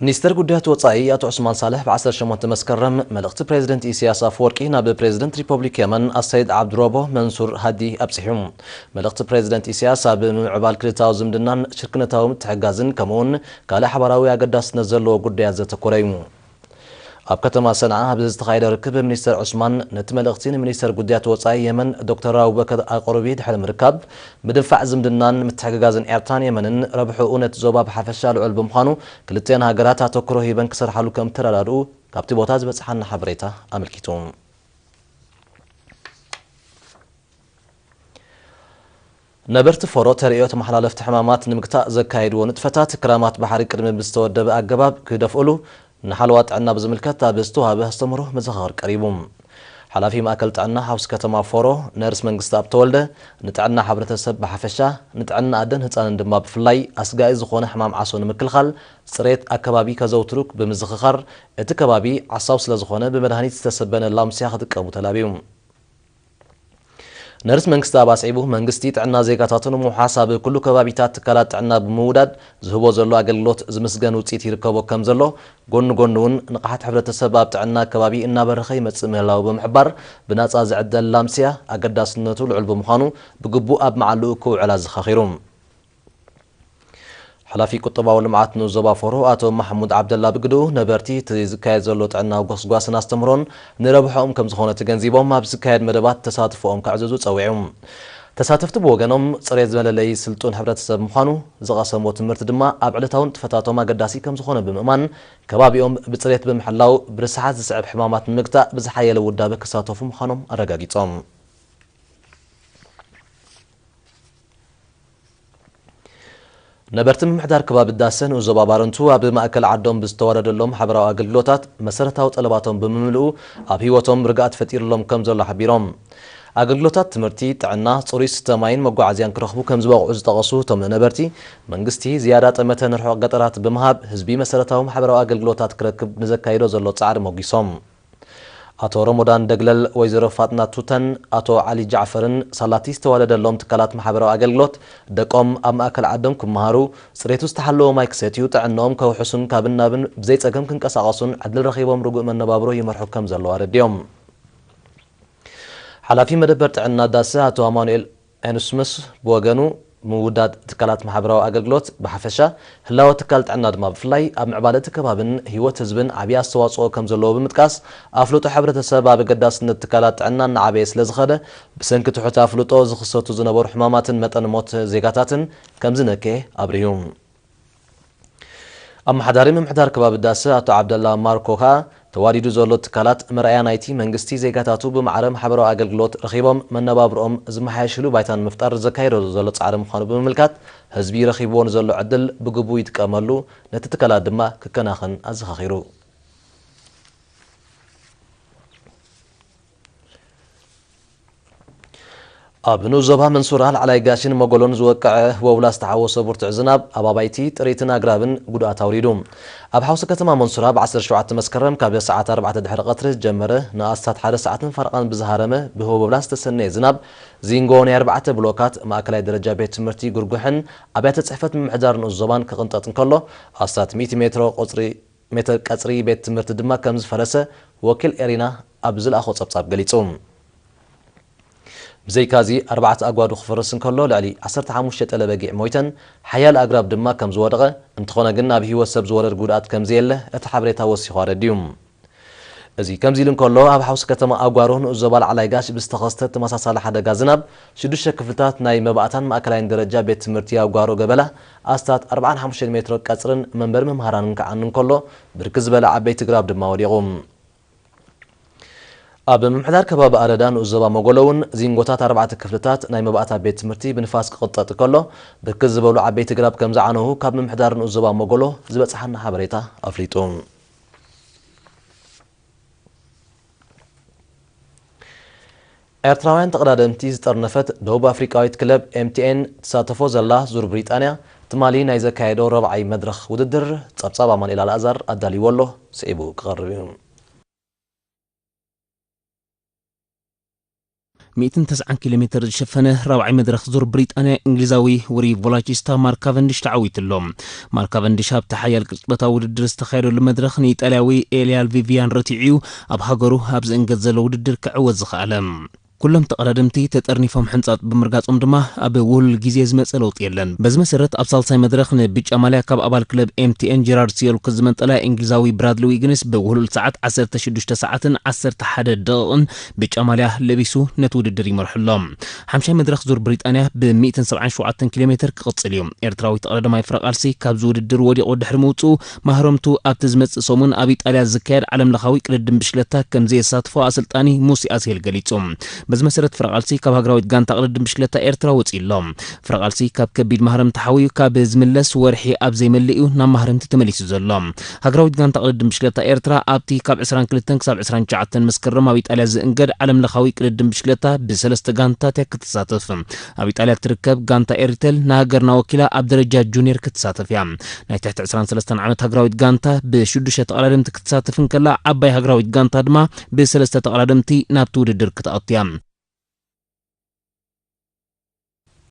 ሚኒስተር ጉዳያት ወጻኢ ኣቶ ዑስማን ሳልሕ ብ ዓሰርተ ሸሞንተ መስከረም መልእኽቲ ፕሬዚደንት ኢሳያስ ኣፈወርቂ ናብ ፕሬዚደንት ሪፐብሊክ የመን ኣሰይድ ዓብዱረቦ መንሱር ሃዲ ኣብጺሑ። መልእኽቲ ፕሬዚደንት ኢሳያስ ኣብ ምምዕባል ክልታዊ ዝምድናን ሽርክነታዊ ምትሕግጋዝን ከምኡውን ካልእ ሓባራዊ ኣገዳስነት ዘለዎ ጉዳያት ዘተኮረ እዩ። ኣብ ከተማ ሰንዓ ኣብ ዝተኻየደ ርክብ ሚኒስተር ዑስማን ነቲ መልእኽቲ ንሚኒስተር ጉዳያት ወጻኢ የመን ዶክተር ኣቡበከር ኣቅሩቢ ድሕሪ ምርካብ፣ ምድንፋዕ ዝምድናን ምትሕግጋዝን ኤርትራን የመንን ረብሕኡ ነቲ ዞባ ብሓፈሻ ልዑል ብምዃኑ ክልቲኣን ሃገራት ኣተኩሮ ሂበን ክሰርሓሉ ከም እተረዳድኡ ካብቲ ቦታ ዝበጽሓና ሓበሬታ ኣመልኪቱ። ነበርቲ ፎሮ ተርእዮ ተመሓላለፍቲ ሕማማት ንምግታእ ዘካየድዎ ንጥፈታት ክራማት ባሕሪ ቅድሚ ብዝተወደበ ኣገባብ ክደፍእሉ ንሓለዋ ጥዕና ብዝምልከት ኣብ ዝተዋህበ ኣስተምህሮ መዘኻኸር ቀሪቡ። ሓላፊ ማእከል ጥዕና ሓውሲ ከተማ ፎሮ ነርስ መንግስቲ ኣብ ተወልደ ንጥዕና ሕብረተሰብ ብሓፈሻ ንጥዕና ኣደን ህፃንን ድማ ብፍላይ ኣስጋኢ ዝኾነ ሕማም ዓሶ ንምክልኻል ጽሬት ኣከባቢ ከዘውትሩ ብምዝኽኻር እቲ ከባቢ ዓሳው ስለዝኾነ ብመድሃኒት ዝተሰበነ ላምስያ ክጥቀሙ ተላብዩ። ነርስ መንግስቲ ኣብ ኣስዒቡ መንግስቲ ጥዕና ዜጋታቱ ንምውሓስ ኣብ ኩሉ ከባቢታት ትካላት ጥዕና ብምውዳድ ዝህቦ ዘሎ ኣገልግሎት ዝምስገን ውፅኢት ይርከቦ ከም ዘሎ ጎኒ ጎኒ እውን ንቕሓት ሕብረተሰብ ኣብ ጥዕና ከባቢ እናበረኸ ይመፅእ ምህላው ብምሕባር ብናፃ ዝዕደል ላምስያ ኣገዳስነቱ ልዑል ብምዃኑ ብግቡእ ኣብ መዓልኡ ክውዕል ኣዘኻኺሩ። ሓላፊ ቁጠባዊ ልምዓት ንኡስ ዞባ ፎሮ ኣቶ ማሕሙድ ዓብደላ ብግድኡ ነበርቲ እቲ ዝካየድ ዘሎ ጥዕናዊ ጎስጓስን ኣስተምህሮን ንረብሖኦም ከም ዝኾነ ተገንዚቦም ኣብ ዝካየድ መደባት ተሳትፎኦም ከዕዝዙ ጸዊዑ። ተሳተፍቲ ብወገኖም ጽሬት መለለዪ ስልጡን ሕብረተሰብ ምዃኑ ዝቐሰምዎ ትምህርቲ ድማ ኣብ ዕለታዊ ንጥፈታቶም ኣገዳሲ ከም ዝኾነ ብምእማን ከባቢኦም ብጽሬት ብምሕላው ብርስሓት ዝስዕብ ሕማማት ንምግታእ ብዝሓየለ ውዳበ ክሳተፉ ምዃኖም ኣረጋጊጾም። ነበርቲ ምምሕዳር ከባቢ ዳሰ ንኡስ ዞባ ባረንቱ ኣብ ማእከል ዓዶም ብዝተዋደደሎም ሓበራዊ ኣገልግሎታት መሰረታዊ ጠለባቶም ብምምልኡ ኣብ ህይወቶም ርግኣት ፈጢሩሎም ከም ዘሎ ሓቢሮም። ኣገልግሎታት ትምህርቲ፣ ጥዕና፣ ጽሩይ ስተ ማይን መጓዓዝያን ክረኽቡ ከም ዝበቕዑ ዝጠቐሱ እቶም ነበርቲ መንግስቲ ዝያዳ ጠመተ ንርሑቕ ገጠራት ብምሃብ ህዝቢ መሰረታዊ ማሕበራዊ ኣገልግሎታት ክረክብ ንዘካይዶ ዘሎ ጻዕሪ ሞጊሶም። ኣቶ ረሞዳን ደግለል፣ ወይዘሮ ፋጥና ቱተን ኣቶ ዓሊ ጃዕፈርን ሳላቲ ዝተዋደደሎም ትካላት ማሕበራዊ ኣገልግሎት ደቆም ኣብ ማእከል ዓዶም ክመሃሩ፣ ጽሬቱ ዝተሓለወ ማይ ክሰትዩ፣ ጥዕንኦም ከውሕሱን ካብን ናብን ብዘይጸገም ክንቀሳቐሱን ዕድል ረኺቦም ርጉእ መነባብሮ ይመርሑ ከም ዘለዉ ኣረዲኦም። ሓላፊ መደበር ጥዕና ዳሰ ኣቶ ኣማኑኤል ኤንስምስ ብወገኑ፣ ምውዳድ ትካላት ማሕበራዊ ኣገልግሎት ብሓፈሻ፣ ህላወ ትካል ጥዕና ድማ ብፍላይ ኣብ ምዕባለ እቲ ከባብን ህይወት ህዝብን ዓብዪ ኣስተዋፅኦ ከም ዘለዎ ብምጥቃስ፣ ኣፍልጦ ሕብረተሰብ ኣብ ኣገዳስነት ትካላት ጥዕና እናዓበየ ስለዝኸደ፣ ብሰንኪ ትሑት ኣፍልጦ ዝኽሰቱ ዝነበሩ ሕማማትን መጠን ሞት ዜጋታትን ከም ዝነከየ ኣብሪሁ። ኣመሓዳሪ ምምሕዳር ከባቢ ዳሰ ኣቶ ዓብደላ ማርኮ ከኣ፣ ተዋዲዱ ዘሎ ትካላት መርኣያ ናይቲ መንግስቲ ዜጋታቱ ብማዕረ ማሕበራዊ ኣገልግሎት ረኺቦም መነባብርኦም ዝመሓየሽሉ ባይታ ንምፍጣር ዘካየዶ ዘሎ ጻዕሪ ምዃኑ ብምምልካት፣ ህዝቢ ረኺብዎ ንዘሎ ዕድል ብግቡእ ይጥቀመሉ፣ ነቲ ትካላት ድማ ክከናኸን ኣዘኻኺሩ። ኣብ ንኡስ ዞባ መንሱራ ላዕላይ ጋሽን መጎሎን ዝወቀዐ ህወውላ ዝተሓወሶ ብርቱዕ ዝናብ ኣብ ኣባይቲ፣ ጥሪትን ኣግራብን ጉድኣት ኣውሪዱ። ኣብ ሓውሲ ከተማ መንሱራ ብ ዓሰርተ ሸውዓተ መስከረም ካብ ሰዓት ኣርባዕተ ድሕሪ ቀትሪ ዝጀመረ ንኣስታት ሓደ ሰዓትን ፈረቓን ብዝሃረመ ብህወውላ ዝተሰነየ ዝናብ ዚንጎ ናይ ኣርባዕተ ብሎካት ማእከላይ ደረጃ ቤት ትምህርቲ ጉርጉሕን ኣብያተ ጽሕፈት ምምሕዳር ንኡስ ዞባን ክቕንጠጥ እንከሎ ኣስታት ሚእቲ ሜትሮ ቁጽሪ ሜትር ቀጽሪ ቤት ትምህርቲ ድማ ከም ዝፈረሰ ወኪል ኤሪና ኣብ ዝለኣኾ ጸብጻብ ገሊጹ። ብዘይካዚ ኣርባዕተ ኣጓዱ ክፈርስ እንከሎ ልዕሊ ዓሰርተ ሓሙሽተ ጠለ በጊዕ ሞይተን ሓያለ ኣግራብ ድማ ከም ዝወደቐ፣ እንተኾነ ግን ኣብ ህይወት ሰብ ዝወረድ ጉድኣት ከም ዘየለ እቲ ሓበሬታ ወሲኹ ኣረዲኡ። እዚ ከምዚ ኢሉ እንከሎ ኣብ ሓውሲ ከተማ ኣጓሮ ንኡስ ዞባ ላዕላይ ጋሽ ብዝተኸስተ ተመሳሳሊ ሓደጋ ዝናብ ሽዱሽተ ክፍልታት ናይ መባእታን ማእከላይን ደረጃ ቤት ትምህርቲ ኣጓሮ ገበላ ኣስታት ኣርባዓን ሓሙሽተን ሜትሮ ቀጽርን መንበሪ መምሃራንን ክዓኑ እንከሎ ብርክት ዝበለ ዓበይቲ ግራብ ድማ ወዲቑ። ኣብ ምምሕዳር ከባቢ ኣረዳ ንኡስ ዞባ መጎሎ እውን ዚንጎታት ኣርባዕተ ክፍልታት ናይ መባእታ ቤት ትምህርቲ ብንፋስ ክቕጠጥ ከሎ ብርክት ዝበሉ ዓበይቲ ግራብ ከም ዝዓነዉ ካብ ምምሕዳር ንኡስ ዞባ መጎሎ ዝበጽሓና ሓበሬታ ኣፍሊጡ። ኤርትራውያን ተቐዳደምቲ ዝጠርነፈት ደቡብ ኣፍሪቃዊት ክለብ ኤምቲኤን ትሳተፎ ዘላ ዙር ብሪጣንያ ትማሊ ናይ ዘካየዶ ረብዓይ መድረኽ ውድድር ጸብጻብ ኣማኑኤል ኣልኣዛር ኣዳልይዎ ኣሎ፣ ስዒቡ ክቐርብ እዩ። ሚእትን ተስዓን ኪሎ ሜተር ዝሸፈነ ራብዓይ መድረኽ ዙር ብሪጣንያ፣ እንግሊዛዊ ውሪ ቮላቺስታ ማርክ ካቨንዲሽ ተዓዊቱ ኣሎ። ማርክ ካቨንዲሽ ኣብቲ ሓያል ቅጽበታዊ ውድድር ዝተኻየደሉ መድረኽ ንኢጣልያዊ ኤልያል ቪቪያን ረቲዑ እዩ ኣብ ሃገሩ ኣብ ዝእንገድ ዘሎ ውድድር ክዕወት ዝኸኣለ። ኩሎም ተቐዳደምቲ ተጠርኒፎም ሕንጻጥ ብምርጋጾም ድማ ኣብ ውህሉል ግዜ ዝመጸ ለውጢ የለን። በዚ መሰረት ኣብ ሳልሳይ መድረኽ ንብጫ ማልያ ካብ ኣባል ክለብ ኤምቲኤን ጀራርድ ሲዮልክ ዝመንጠላ እንግሊዛዊ ብራድሊ ዊግንስ ብውህሉል ሰዓት ዓሰርተ ሽዱሽተ ሰዓትን ዓሰርተ ሓደ ደቂቕን ብጫ ማልያ ለቢሱ ነቲ ውድድር ይመርሑ ኣሎ። ሓምሻይ መድረኽ ዙር ብሪጣንያ ብ ሚእትን ሰብዓን ሸውዓተን ኪሎ ሜተር ክቕጽል እዩ። ኤርትራዊ ተቐዳዳማይ ፍረቓልሲ ካብዚ ውድድር ወዲቑ ድሕሪ ምውጽኡ ማህረምቱ ኣብቲ ዝመጽእ ሰሙን ኣብ ኢጣልያ ዝካየድ ዓለም ለኻዊ ቅድድም ብሽክለታ ከም ዘየሳትፎ ኣሰልጣኒ ሙሲ ኣስሄል ገሊጹ። በዚ መሰረት ፍረቓልሲ ካብ ሃገራዊት ጋንታ ቅድድም ብሽክለታ ኤርትራ ወጺኡ ኣሎ። ፍረቓልሲ ካብ ከቢድ ማህረምቲ ሓውዩ ካብ ዝምለስ ወርሒ ኣብ ዘይመልእ እዩ ናብ ማህረምቲ ተመሊሱ ዘሎ። ሃገራዊት ጋንታ ቅድድም ብሽክለታ ኤርትራ ኣብቲ ካብ ዕስራን ክልተን ክሳብ ዕስራን ትሽዓተን መስከረም ኣብ ኢጣልያ ዝእንገድ ዓለም ለኻዊ ቅድድም ብሽክለታ ብሰለስተ ጋንታት እያ ክትሳተፍ። ኣብ ኢጣልያ እትርከብ ጋንታ ኤሪቴል ንሃገርና ወኪላ ኣብ ደረጃ ጁኒየር ክትሳተፍ እያ። ናይ ትሕቲ ዕስራን ሰለስተን ዓመት ሃገራዊት ጋንታ ብሽዱሽተ ተቐዳደምቲ ክትሳተፍ እንከላ፣ ዓባይ ሃገራዊት ጋንታ ድማ ብሰለስተ ተቐዳደምቲ ናብቲ ውድድር ክትኣቱ እያ።